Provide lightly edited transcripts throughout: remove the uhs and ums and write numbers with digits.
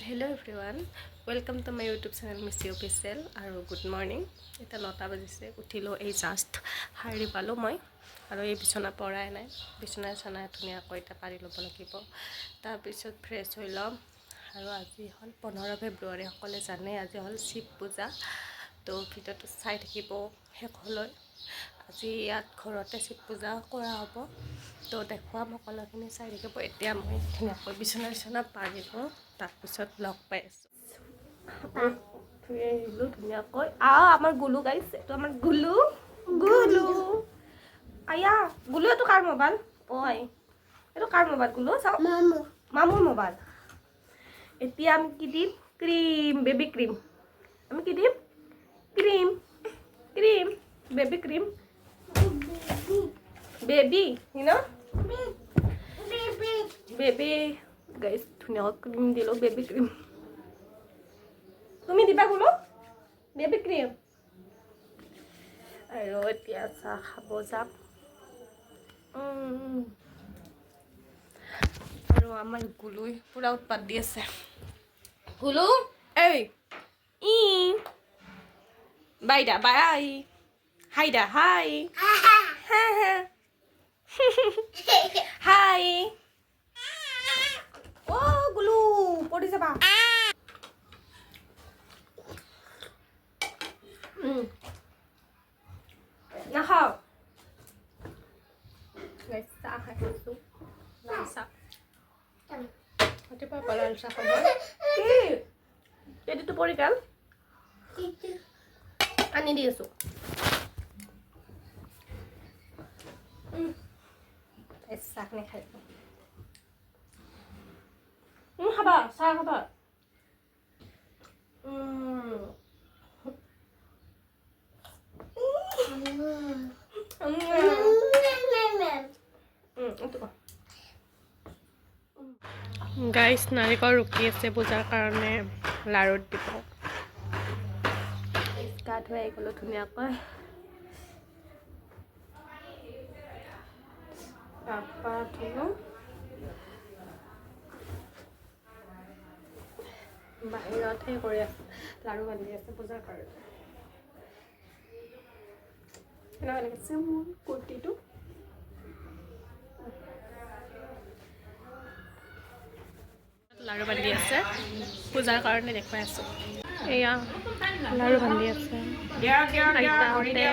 Hello everyone, welcome to my YouTube channel Mishi Official আৰু good morning. এতিয়া 9টা বাজিছে, উঠিলোঁ এই জাষ্ট, সাৰি পালোঁ মই আৰু এই বিচনা পৰাই নাই। বিচনা চিচনা ধুনীয়াকৈ এতিয়া পাৰি ল'ব লাগিব, তাৰপিছত ফ্ৰেছ হৈ ল'ম। আৰু আজি হ'ল 15 ফেব্ৰুৱাৰী, সকলোৱে জানে, আজি হ'ল শিৱ পূজা। তো ভিডিঅ'টো চাই থাকিব শেষলৈ। আজি ইয়াত ঘৰতে শিৱ পূজা কৰা হ'ব, তো দেখুৱাম সকলোখিনি, চাই থাকিব। এতিয়া মই ধুনীয়াকৈ বিচনা চিচনা পাৰি লওঁ, তাৰপিছত লগ পাই আছোঁ। ধুই আহিলোঁ ধুনীয়াকৈ। আমাৰ গুলু গাইছ, এইটো আমাৰ গুলু। গুলু আয়া, গুলু, এইটো কাৰ মোবাইল? ঐ, এইটো কাৰ মোবাইল গুলু? চাওঁ, মামুৰ মোবাইল। এতিয়া আমি কি দিম? Cream, baby cream. আমি কি দিম? Cream, cream, baby cream, baby ন বেবী। গাইছ, ধুনীয়াকৈ ক্ৰীম দিলোঁ, বেবী ক্ৰীম। তুমি দিবা গুলু বেবী ক্ৰীম? আৰু এতিয়া চাহ খাব যাম। আৰু আমাৰ গুলুই পূৰা উৎপাত দি আছে। গুলু, এই ই বাই দা, বাই, হাই দা, হাই, হা হা, হাই। অ' গুলু, পৰি যাবা। নাখাওঁ। গাইছ, চাহ খাই আছোঁ, লাল চাহ। ৰাতিপুৱা লাল চাহ খাব। কি টেডিটো পৰি গ'ল, আনি দি আছোঁ। চাহখিনি খাই লওঁ। খাবা চাহ? খাবা? গাইছ, নাৰিকল ৰুকি আছে পূজাৰ কাৰণে, লাৰুত দিব। গা ধুৱাই গ'লোঁ ধুনীয়াকৈ, গা পা ধুলোঁ। বাহিৰত সেই কৰি আছে, লাৰু বান্ধি আছে পূজাৰ কাৰণে। কেনেকুৱা লাগিছে মোৰ কুৰ্তিটো? লাৰু বান্ধি আছে পূজাৰ কাৰণে, দেখুৱাই আছোঁ। এয়া লাৰু বান্ধি আছে, আইতাহঁতে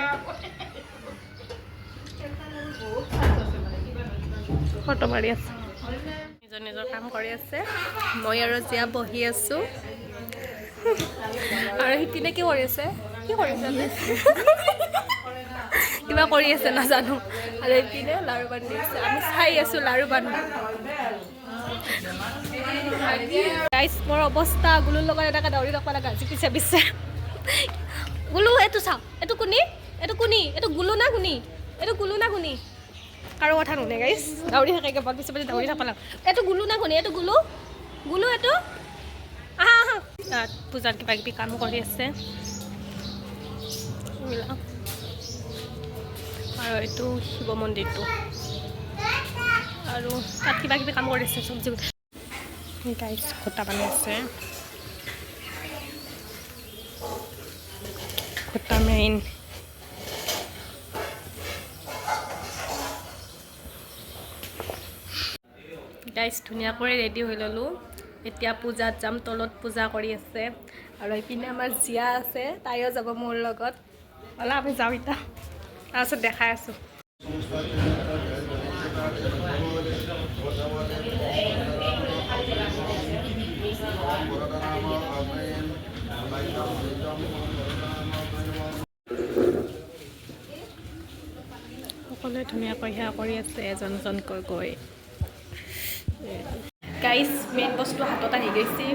ফটো মাৰি আছে, নিজৰ নিজৰ কাম কৰি আছে। মই আৰু জীয়া বহি আছোঁ। আৰু সিপিনে কি কৰি আছে? কি কৰিছে? কিবা কৰি আছে, নাজানো। আৰু এইপিনে লাৰু বান্ধি আছে, আমি চাই আছোঁ লাৰু বান্ধা। গাইছ, মোৰ অৱস্থা, গুলুৰ লগত এনেকৈ দৌৰি থাকিব লগা হৈছে পিছে পিছে। গুলু, এইটো চাওঁ, এইটো কোনি? এইটো কোনি? এইটো গুলু না কোনি? এইটো গুলু না কোনি? কাৰো কথা নুশুনে গাইছ, দৌৰি থাকে কেৱল, পিছে পিছে দৌৰি থাকিব লাগে। এইটো গুলু না কোনি? এইটো গুলু, গুলু এইটো। আহা আহা। তাত পূজাৰ কিবা কিবি কাম কৰি আছে এইবিলাক। আৰু এইটো শিৱ মন্দিৰটো, আৰু তাত কিবা কিবি কাম কৰি আছে। চব্জি গাইছ, খুটা বান্ধি আছে, খুটা মেইন। গাইছ, ধুনীয়াকৈ ৰেডি হৈ ল'লোঁ। এতিয়া পূজাত যাম, তলত পূজা কৰি আছে। আৰু এইপিনে আমাৰ জীয়া আছে, তাইও যাব মোৰ লগত। অলপ আমি যাওঁ এতিয়া, তাৰপিছত দেখাই আছোঁ। সকলোৱে ধুনীয়াকৈ সেৱা কৰি আছে এজন এজনকৈ গৈ। গাইছ, মেইন বস্তু হাতত আহি গৈছে,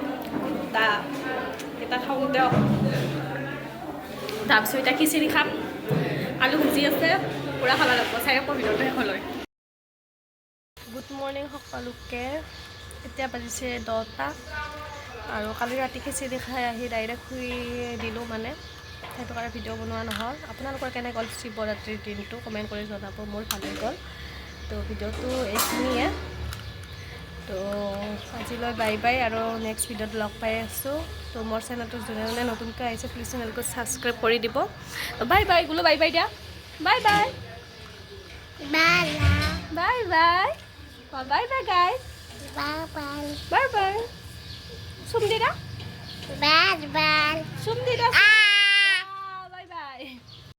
খুটা এটা খাওঁ দিয়ক। তাৰপিছত এতিয়া খিচিৰি খাম, আলু ভাজি আছে, পূৰা খাব লাগিব। চাই আকৌ ভিডিঅ'টো শেষলৈ। গুড মৰ্ণিং সকলোকে। এতিয়া বাজিছে 10টা আৰু কালি ৰাতি খিচিৰি খাই আহি ডাইৰেক্ট শুই দিলোঁ, মানে সেইটো কাৰণে ভিডিঅ' বনোৱা নহ'ল। আপোনালোকৰ কেনে গ'ল শিৱৰাত্ৰিৰ দিনটো, কমেণ্ট কৰি জনাব। মোৰ ভালেই গ'ল। তো ভিডিঅ'টো এইখিনিয়ে। তো আজিলৈ বাই বাই আৰু নেক্সট ভিডিঅ'ত লগ পাই আছোঁ। তো মোৰ চেনেলটো যোনে যোনে নতুনকৈ আহিছে, প্লিজ চেনেলটো ছাবস্ক্ৰাইব কৰি দিব। বাই বাই বোলো, বাই বাই দিয়া, bye bye. Bye. Bye bye, bye bye guys. Bye bye. Bye bye. চুম দিদা। Bye bye. চুম দিদা।